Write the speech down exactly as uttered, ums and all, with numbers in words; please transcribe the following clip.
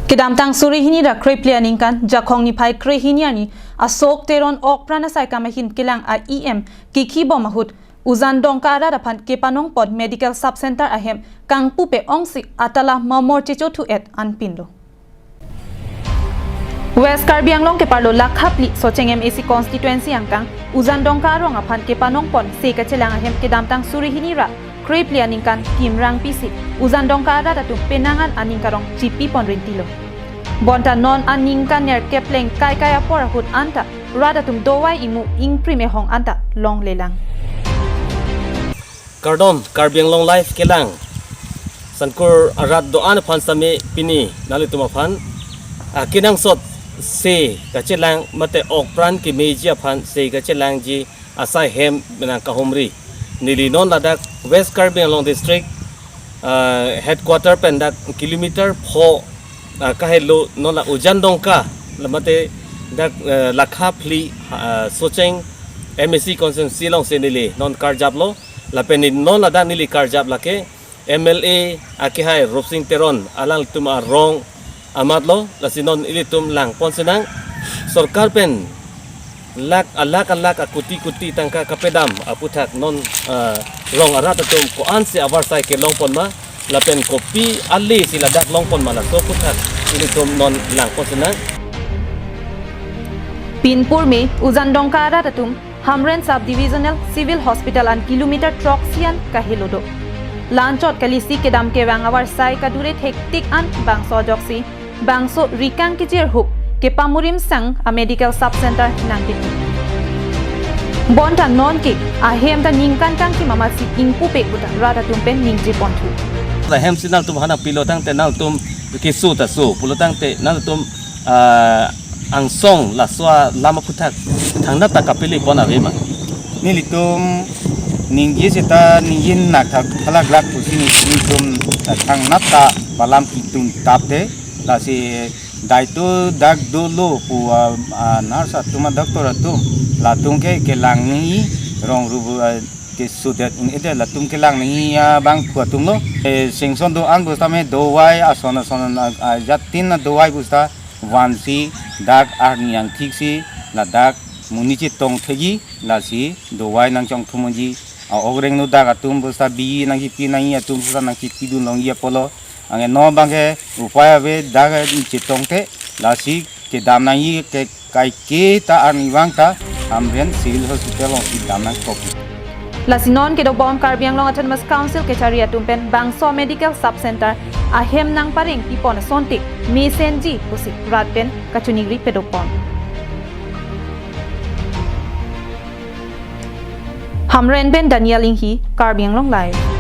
Kedamtang suri hini ra krephli aningkan, Jakhong niphai krehini arni, Ashok Teron okpran asai kam ahin kelang a-E M kikhi bom ahut, Ujan Dongka arat aphan kepanongpon Medical Sub Center ahem kangpupe ongsi atala mamor chechothu-et anpinlo. West Karbi Anglong keparlo lakha phli Socheng M A C constituency angkang Ujan Dongka arong aphan kepanongpon se kachelang ahem kedamtang suri hini ra krephli aningkan kimrang pisi Ujan Dongka arat atum penang an aning karong chipipon rintilo. Bonta non aningkan nerkep pleng kaikai apor ahut anta rat atum dovai imu ingprim ehong anta longlelang. Kardom, Karbi Anglong Live kelang Sankur arat do-an aphan sitame pini nanglitum aphan, ah, kenangsot se kachelang mate okpran kemeji aphan se kachelangji asai hem nangkahumri. Neli non ladak West Karbi Anglong District, ah, headquarter pen dak kilometer pho, ah, kahelo non la Ujan Dongka, la mate dak, eh, lakha phli, ah, Socheng M A C constituency alongsi neli non karjaplo, lapen neli non ladak neli karjap lake M L A akehai Rupsing Teron alangtum arong amatlo, lasi non ilitum langpon sinang, sorkar pen lakh alakh alakh akuti kuti tangka kapedam aputhak non, ah, rong arat atum ko-ansi avarsai kelongpon ma, lapen kopi ale si ladak longpon ma, laso aputhak ilitum non langpon sinang. Pinpur me Ujan Dongka arat atum Hamren Sub Divisional Civil Hospital an kilometer throksi an kahelo do. La-anchot kalisi kedam kevang avarsai kadure thektik an bangso ajoksi bangso rikang kejirhup kepamurim sang a Medical Sub Center nangkepi. Bonta nonke ahem ta ningkan kangkim amatsi ingpupe puta rat atum pen ningjeponthu. Lahem si nangtum hana pilo tangte nangtum keso ta so pulo tangte nangtum, ah, angsong laso alam aputhak thangnat ta kapele pon ave ma? Nelitum ningje seta ningje nak thak thalak lak pusi nelitum thangnat ta palam kitun tap de, lasi daitu dak dolo pu, ah, ah, nurse atum a doctor atum latum ke kelang nangji rong rubu, ah, kesudet un-edet latum kelang nangji abang phu atum lo. Eh, sengson do-an pusitame dovai ason ason, ah, ah, jatin a dovai pusita vansi dak arni angthiksi ladak monit chetong thekji, lasi dovai nangchongthum unji. A-ok rengno dak atum pusita bi nangkipi nangji atum pusita nangkipidun longji apotlo. Anke non abangke upai ave, dak chetongte, lasi kedam nangji ke kaike ta arnivang ta Hamren Civil Hospital alongsi dam nangkok. Lasi non kedobom Karbi Anglong Autonomous Council kechari atum pen bangso Medical Sub Center ahem nangpareng pipon asonte mesenji pusi rat pen kachiningri pedopon. Hamren pen Daniel Inghi, Karbi Anglong Live.